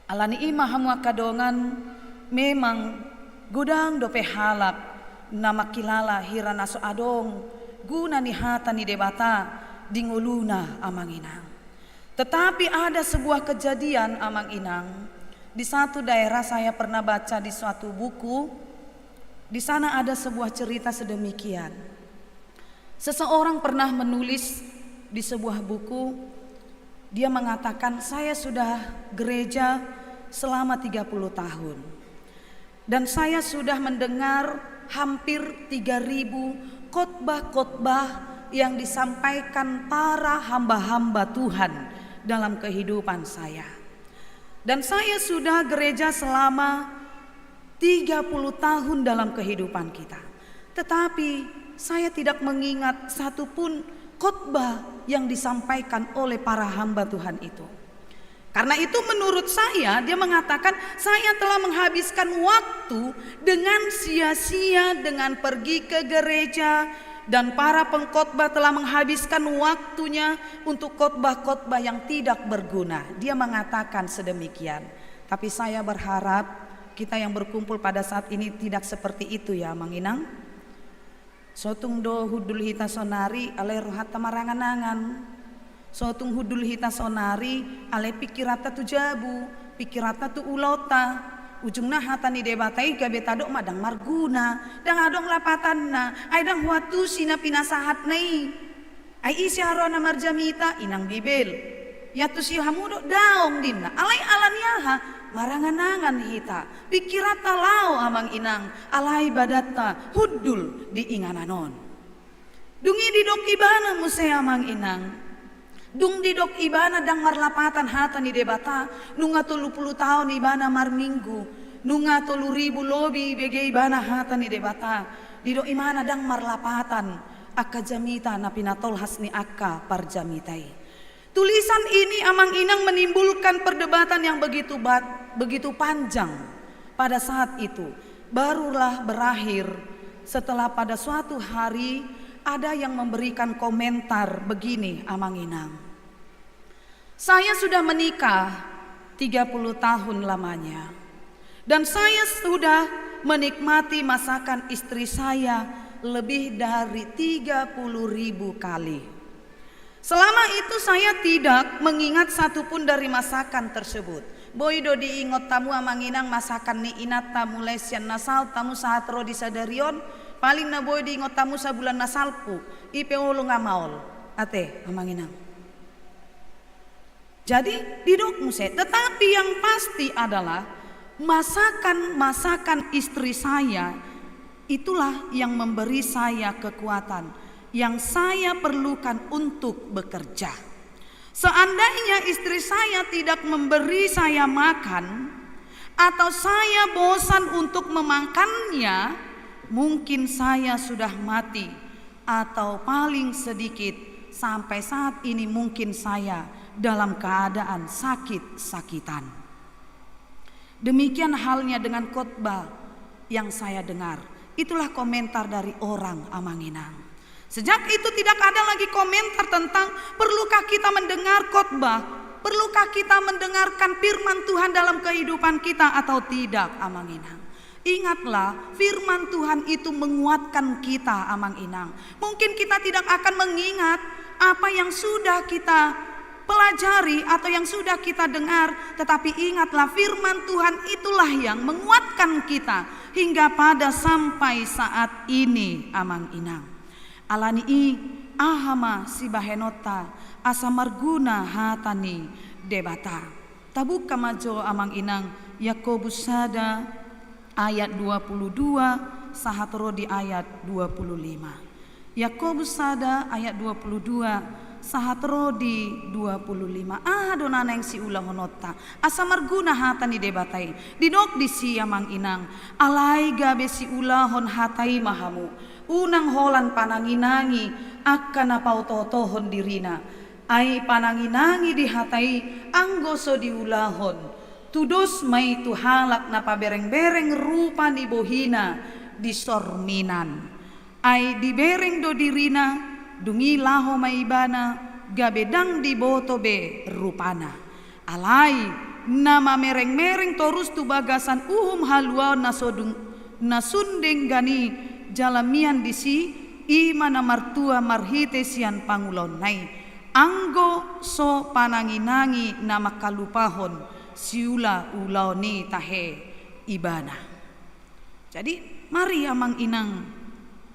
Ala ni i ma hamu angka dongan, memang godang dope halak na mangkilala hira na so adong guna ni hata ni Debata di ngoluna, Amang Inang. Tetapi ada sebuah kejadian, Amang Inang, di satu daerah saya pernah baca di suatu buku, di sana ada sebuah cerita sedemikian. Seseorang pernah menulis di sebuah buku, dia mengatakan, "Saya sudah gereja selama tiga puluh tahun. Dan saya sudah mendengar hampir tiga ribu khotbah-khotbah yang disampaikan para hamba-hamba Tuhan dalam kehidupan saya. Dan saya sudah gereja selama tiga puluh tahun dalam kehidupan kita. Tetapi saya tidak mengingat satu pun khotbah yang disampaikan oleh para hamba Tuhan itu." Karena itu, menurut saya, dia mengatakan, "Saya telah menghabiskan waktu dengan sia-sia dengan pergi ke gereja, dan para pengkhotbah telah menghabiskan waktunya untuk khotbah-khotbah yang tidak berguna." Dia mengatakan sedemikian. Tapi saya berharap kita yang berkumpul pada saat ini tidak seperti itu, ya, Amang Inang. So tung do hundul hita sonari, alai rohanta marangan-angan. So tung hundul hita sonari, alai pingkiranta tu jabu, pingkiranta tu ulaonta. Ujungna hata ni Debata i gabe tadok ma ndang marguna, ndang adong lapatanna, ai ndang huantusi na pinasahatna i. Ai ise haroa na marjamita? Inang Bibel. Iantusi hamu do? Daong, ninna. Alai ala ni aha? Marangan-angan hita. Pingkiranta laho, Amang Inang, alai badanta hundul di inganan on. Dung i didok ibana muse, Amang Inang. Dung didok ibana ndang marlapatan hata ni Debata, nunga tolu pulu taon ibana marminggu, nunga tolu ribu lobi ibege ibana hata ni Debata. Didok ibana ndang marlapatan angka jamita na pinatolhas ni angka parjamita i. Tulisan ini, Amang Inang, menimbulkan perdebatan yang begitu bat-, begitu panjang pada saat itu. Barulah berakhir setelah pada suatu hari ada yang memberikan komentar begini, Amang Inang. "Saya sudah menikah tiga puluh tahun lamanya. Dan saya sudah menikmati masakan istri saya lebih dari tiga puluh ribu kali. Selama itu saya tidak mengingat satu pun dari masakan tersebut. Boi do diingot hamu amang inang masakan ni inanta mulai sian na saut hamu sahat ro di sadari on, paling na boi diingot hamu sabulan na salpu, i pe olo nga maol. Ate, amang inang. Jadi, didok muse, tetapi yang pasti adalah masakan-masakan istri saya itulah yang memberi saya kekuatan yang saya perlukan untuk bekerja. Seandainya istri saya tidak memberi saya makan, atau saya bosan untuk memakannya, mungkin saya sudah mati, atau paling sedikit sampai saat ini mungkin saya dalam keadaan sakit-sakitan. Demikian halnya dengan khotbah yang saya dengar. Itulah komentar dari orang, amang inang. Sejak itu tidak ada lagi komentar tentang perlukah kita mendengar khotbah, perlukah kita mendengarkan firman Tuhan dalam kehidupan kita atau tidak, amang inang. Ingatlah, firman Tuhan itu menguatkan kita, amang inang. Mungkin kita tidak akan mengingat apa yang sudah kita pelajari atau yang sudah kita dengar, tetapi ingatlah, firman Tuhan itulah yang menguatkan kita hingga pada sampai saat ini, amang inang. Alani i, aha ma sibahenonta asa marguna hata ni Debata? Tabuka ma jo, amang inang, Yakobus sada ayat dua puluh dua sahat ro di ayat dua puluh lima. Yakobus sada ayat dua puluh dua sahat ro di dua puluh lima. Aha do na naeng siulahononta asa marguna hata ni Debata i? Didok disi, amang inang, alai gabe siulahon hata i ma hamu. Unang holan pananginangi angka na paotootohon dirina. Ai pananginangi di hata i anggo so diulahon, tudos ma i tu halak na paberengbereng rupa ni bohina di sorminan. Ai dibereng do dirina, dung i laho ma ibana, gabe ndang diboto be rupana. Alai na mamerengmereng torus tu bagasan uhum haluaon na so dung, na sun denggan i jala mian disi, i ma na martua marhite sian pangulaonna i. Anggo so pananginangi na mangkalupahon siulaulaon i tahe ibana. Jadi, mari amang inang,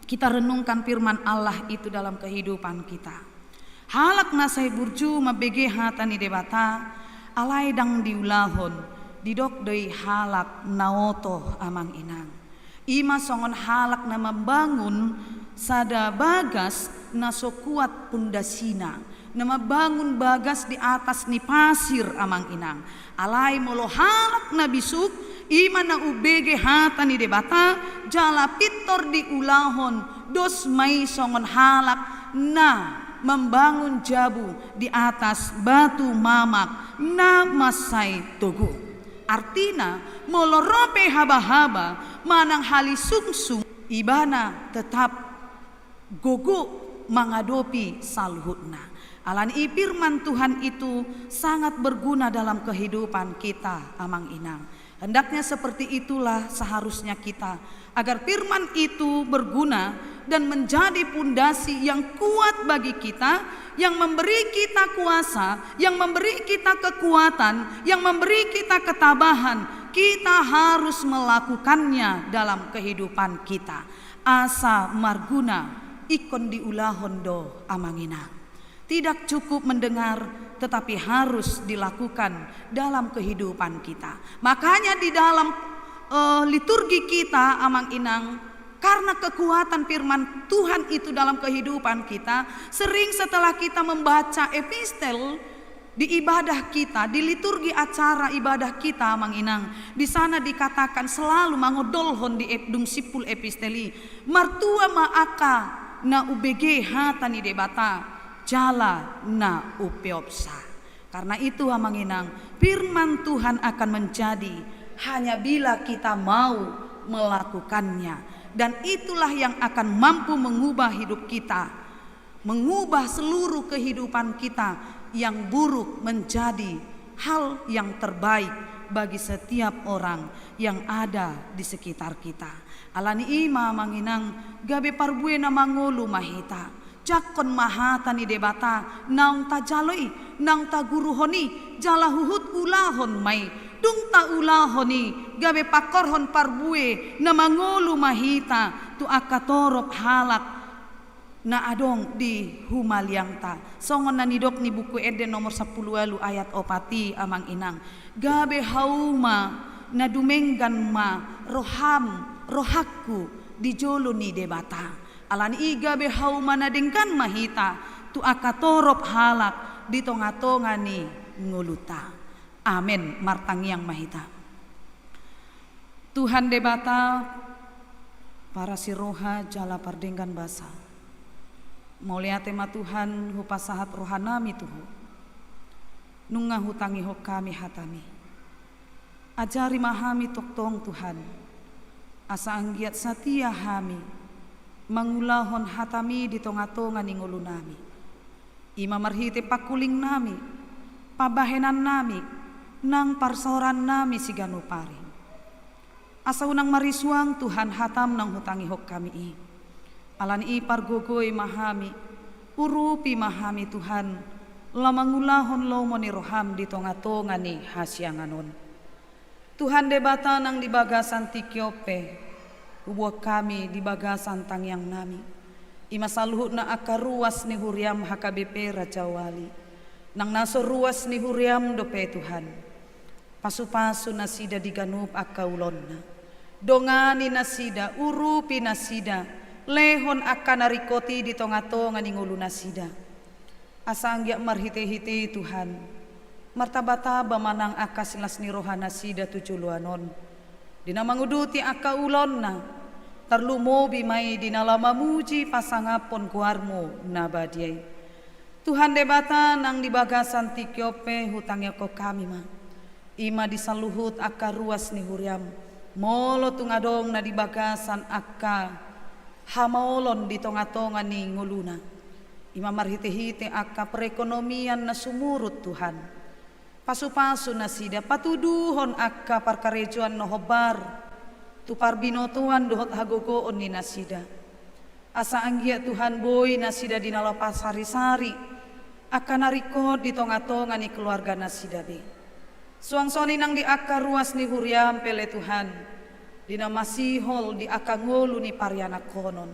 kita renungkan firman Allah itu dalam kehidupan kita. Halak na sai burju mambege hata ni Debata, alai ndang diulahon, didok do i halak na oto, amang inang. I ma songon halak na mambangun sada bagas na so kuat pundasina, na mambangun bagas di atas ni pasir, amang inang. Alai molo halak na bisuk, i ma na umbege hata ni Debata, jala pintor diulahon, dos ma i songon halak na mambangun jabu di atas batu mamak na mansai togu. Artina, molo ro pe habahaba manang halisungsung, ibana tetap gogo mangadopi saluhutna. Alani i, firman Tuhan itu sangat berguna dalam kehidupan kita, amang inang. Hendaknya seperti itulah seharusnya kita, agar firman itu berguna dan menjadi pundasi yang kuat bagi kita, yang memberi kita kuasa, yang memberi kita kekuatan, yang memberi kita ketabahan. Kita harus melakukannya dalam kehidupan kita. Asa marguna ingkon diulahon do, amang inang. Tidak cukup mendengar, tetapi harus dilakukan dalam kehidupan kita. Makanya di dalam, eh, liturgi kita, amang inang, karena kekuatan firman Tuhan itu dalam kehidupan kita, sering setelah kita membaca epistel, di ibadah kita, di liturgi acara ibadah kita, amang inang, di sana dikatakan selalu mangondolhon di ep-, dung simpul epistel i, martua ma angka na umbege hata ni Debata, jala na umpeopsa. Karena itu, amang inang, firman Tuhan akan menjadi hanya bila kita mau melakukannya. Dan itulah yang akan mampu mengubah hidup kita, mengubah seluruh kehidupan kita yang buruk menjadi hal yang terbaik bagi setiap orang yang ada di sekitar kita. Alani i ma, amang inang, gabe parbue na mangolu ma hita. Jangkon ma hata ni Debata naung tajalo i, naung taguruhon i, jala huhut ulahon ma i. Dung taulahon i, gabe pangkorhon parbue na mangolu ma hita tu angka torop halak na adong di humaliangta. Songon na nidok ni Buku Ende nomor sampulu ualu ayat opat i, amang inang, gabe hauma na dumenggan ma roham, rohangku di jolo ni Debata. Alani i gabe hauma na denggan ma hita tu angka torop halak di tongatonga ni ngolunta. Amen. Martangiang ma hita. Tuhan Debata, parasi roha jala pardenggan basa, mauliate ma Tuhan hupasahat rohanami tu Ho. Nunga hutangihon hami hataMi. Ajari ma hami tongtong Tuhan, asa anggiat satia hami mangulahon hataMi di tongatonga ni ngolunami. I ma marhite pangkulingnami, pambahenannami, nang parsaorannami siganup ari. Asa unang marisuang Tuhan hataM naung hutangihon hami i. Alani i pargogoi ma hami, urupi ma hami Tuhan, laho mangulahon lomo ni rohaM di tongatonga ni hasiangan on. Tuhan Debata nang di bagasan tingki on pe, huboan hami di bagasan tangiangnami, i ma saluhutna angka ruas ni huriaM H K B P Rajawali, nang na so ruas ni huriaM dope Tuhan. Pasupasu nasida di ganup angka ulaonna. Dongani nasida, urupi nasida, lehon angka na ringkot i di tongatonga ni ngolunasida. Asa anggiat marhitehite i Tuhan, martabataba ma nang angka silas ni rohanasida tu joloan on, di na manguduti angka ulaonna, tarlumobi ma i di na laho mamuji pasangaphon goarMu na badia i. Tuhan Debata nang di bagasan tingki on pe hutangiangkon hami ma, i ma di saluhut angka ruas ni huriaM, molo tung adong na di bagasan angka hamaolon di tongatonga ni ngoluna, i ma marhitehite angka perekonomian na sumurut Tuhan. Pasupasu nasida, patuduhon angka parkarejoan na hombar tu parbinotoan dohot hagogoon ni nasida. Asa anggiat Tuhan boi nasida di na laho pasarisari angka na ringkot di tongatonga ni keluarganasida be. Suang songon i nang di angka ruas ni huriaM pe ale Tuhan, di na masihol di angka ngolu ni parianakhonon.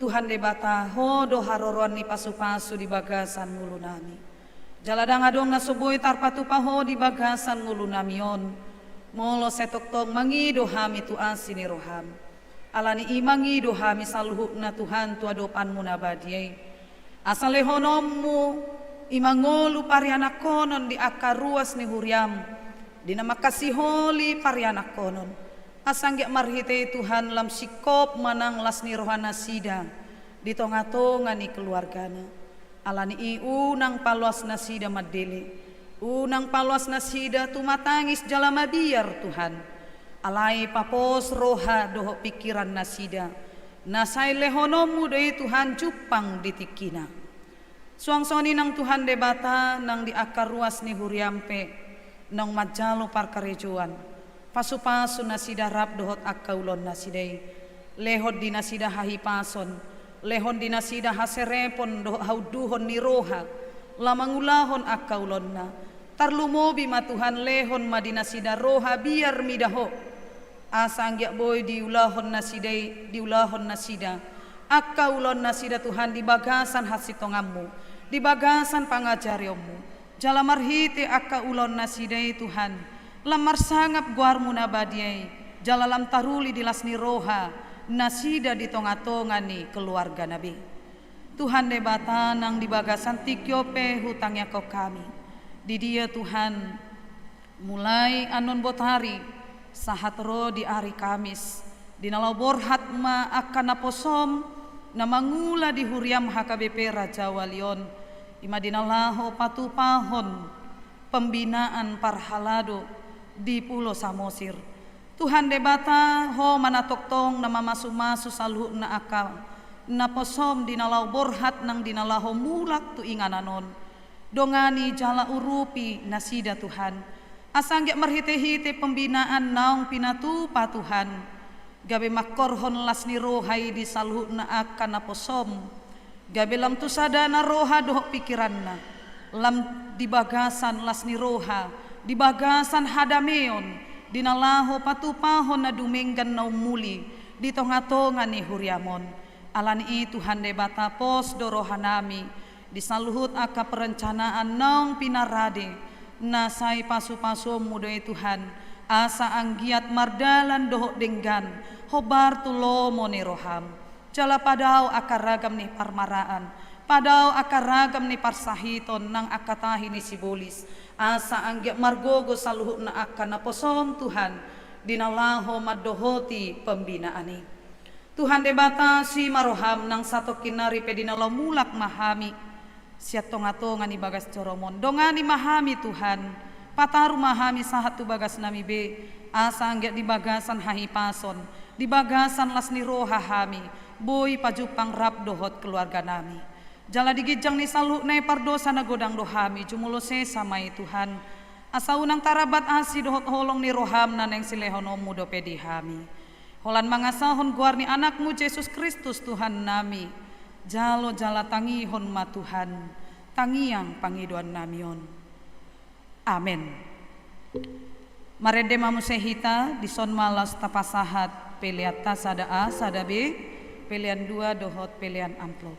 Tuhan Debata, Ho do haroroan ni pasupasu di bagasan ngolunami. Jala ndang adong na so boi tarpatupa Ho di bagasan ngolunami on, molo sai tongtong mangido hami tu asi ni rohaM. Alani i mangido hami saluhutna Tuhan tu adopanMu na badia i. Asa lehononMu i ma ngolu parianakhonon di angka ruas ni huriaM, di na mangkasiholi parianakhonon. Asa anggiat marhite i Tuhan lam singkop ma nang las ni rohanasida di tongatonga ni keluargana. Alani i unang paloas nasida mandele, unang paloas nasida tumatangis jala mabiar Tuhan. Alai papos roha dohot pingkirannasida, na sai lehononMu do i Tuhan jumpang di tingkina. Suang songon i nang Tuhan Debata nang di angka ruas ni huriaM pe naung manjalo parkarejoan. Pasupasu nasida rap dohot angka ulaonnasida i. Lehon di nasida hahipason, lehon di nasida haserepon dohot haunduhon ni roha, laho mangulahon angka ulaonna. Tarlumobi ma Tuhan, lehon ma di nasida roha biar mida Ho. Asa anggiat boi diulahon nasida i, diulahon nasida angka ulaonnasida Tuhan di bagasan hasintonganMu, di bagasan pangajarionMu. Jala marhite angka ulaonnasida i Tuhan, lam marsangap goarMu na badia i, jala lam taruli di las ni rohanasida di tongatonga ni keluargana be. Tuhan Debata nang di bagasan tingki on pe hutangiangkon hami. Di dia Tuhan, mulai annon botari, sahat ro di ari Kamis, di na laho borhat ma angka naposoM, na mangula di huriaM H K B P Rajawali on, i ma di na laho patupahon pembinaan parhalado di Pulo Samosir. Tuhan Debata, Ho ma na tongtong na mamasumasu saluhutna angka naposoM di na laho borhat nang di na laho mulak tu inganan on. Dongani jala urupi nasida Tuhan. Asa anggiat marhitehite pembinaan naung pinatupa Tuhan, gabe mangkorhon las ni roha i di saluhutna angka naposoM. Gabe lam tu sadana roha dohot pikiranna, lam di bagasan las ni roha, di bagasan hadameon, di na laho patupahon na dumenggan na ummuli di tongatonga ni huriam on. Alani i Tuhan Debata, pos do rohanami di saluhut angka perencanaan naung pinarade, na sai pasupasuonmu do i Tuhan, asa anggiat mardalan dohot denggan hombar tu lomo ni roham. Jala padao angka ragam ni parmaraan, padao angka ragam ni parsahiton nang angka tahi ni sibolis, asa anggiat margogo saluhutna angka naposom Tuhan, di na laho mandohoti pembinaan i. Tuhan Debata, asi ma roham, nang satongkin nari pe di na laho mulak ma hami sian tongatonga ni bagas joroMon. Dongani ma hami Tuhan, pataru ma hami sahat tu bagasnami be, asa anggiat di bagasan hahipason, di bagasan las ni roha hami boi pajumpang rap dohot keluarganami. Jala di ginjang ni saluhutna i pardosa na godang do hami, jumolo sesa ma i Tuhan, asa unang tarambat asi dohot holong ni roham na naeng silehononmu dope di hami. Holan mangasahon goar ni Anakmu Jesus Kristus Tuhannami, jalo jala tangihon ma Tuhan tangiang pangidoannami on. Amen. Marende ma muse hita, dison ma laos tapasahat peleanta sada A, sada B, pelean dua dohot pelean amplop.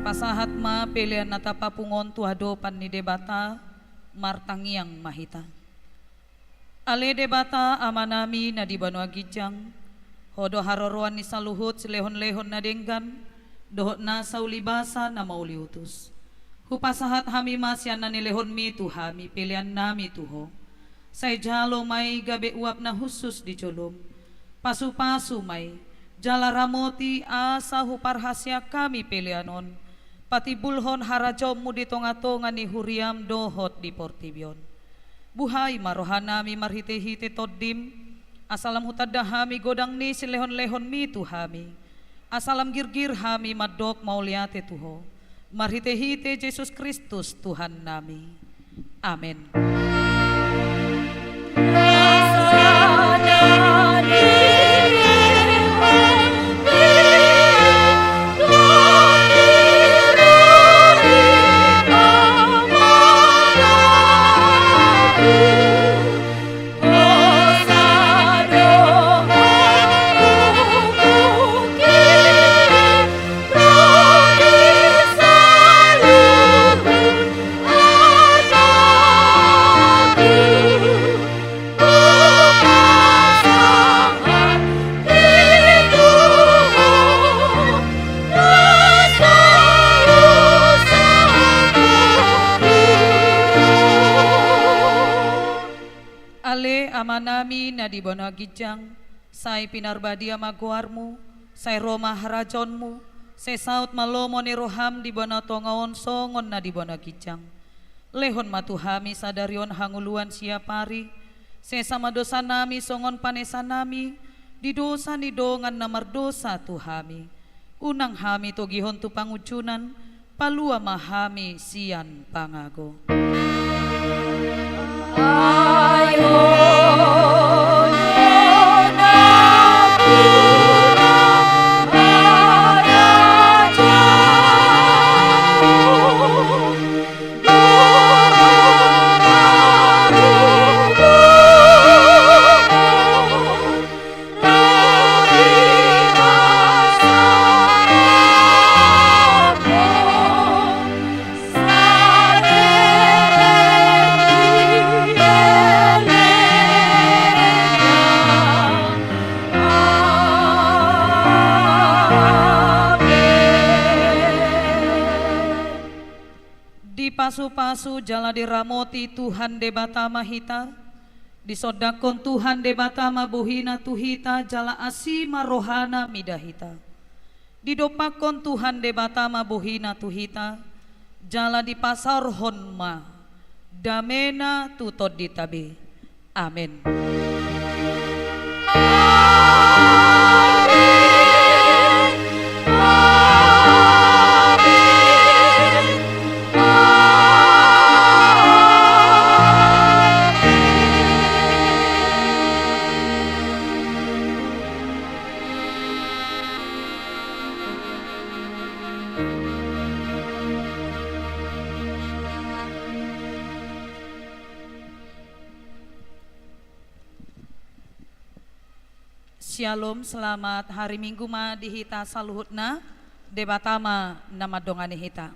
Pasahat ma pelean na tapapung on tu adopan ni Debata, martangiang ma hita. Ale Debata Amanami na di banua ginjang, Ho do haroroan ni saluhut silehonlehon na denggan, dohot nasa ulibasa na mauliutus. Hupasahat hami ma sian na nilehonMi tu hami peleannami tu Ho. Sai jalo ma i gabe uap na hushus di joloM. Pasupasu ma i, jala ramoti asa huparhaseang hami pelean on, patimbulhon harajaonMu di tongatonga ni huriaM dohot di portibi on. Buhai ma rohanami marhitehite TondiM, asa lam hutanda hami godang ni silehonlehonMi tu hami, asa lam girgir hami mandok mauliate tu Ho, marhitehite Jesus Kristus Tuhannami. Amen. Ale Amanami na di banua ginjang, sai pinarbadia ma goarMu, sai ro ma harajaonMu, sai saut ma lomo ni rohaM di banua tonga on songon na di banua ginjang. Lehon ma tu hami sadari on hangoluan siapari, sesa ma dosanami songon panesanami di dosa ni dongan na mardosa tu hami. Unang hami togihon tu pangunjunan, palua ma hami sian pangago. Dipasupasu jala diramoti Tuhan Debata ma hita, disondangkon Tuhan Debata ma bohiNa tu hita jala asi ma rohaNa mida hita. Didompakkon Tuhan Debata ma bohiNa tu hita, jala dipasaorhon ma dameNa tu tondinta be. Amen. Syalom, selamat hari Minggu ma di hita saluhutna. Debata ma na mandongani hita.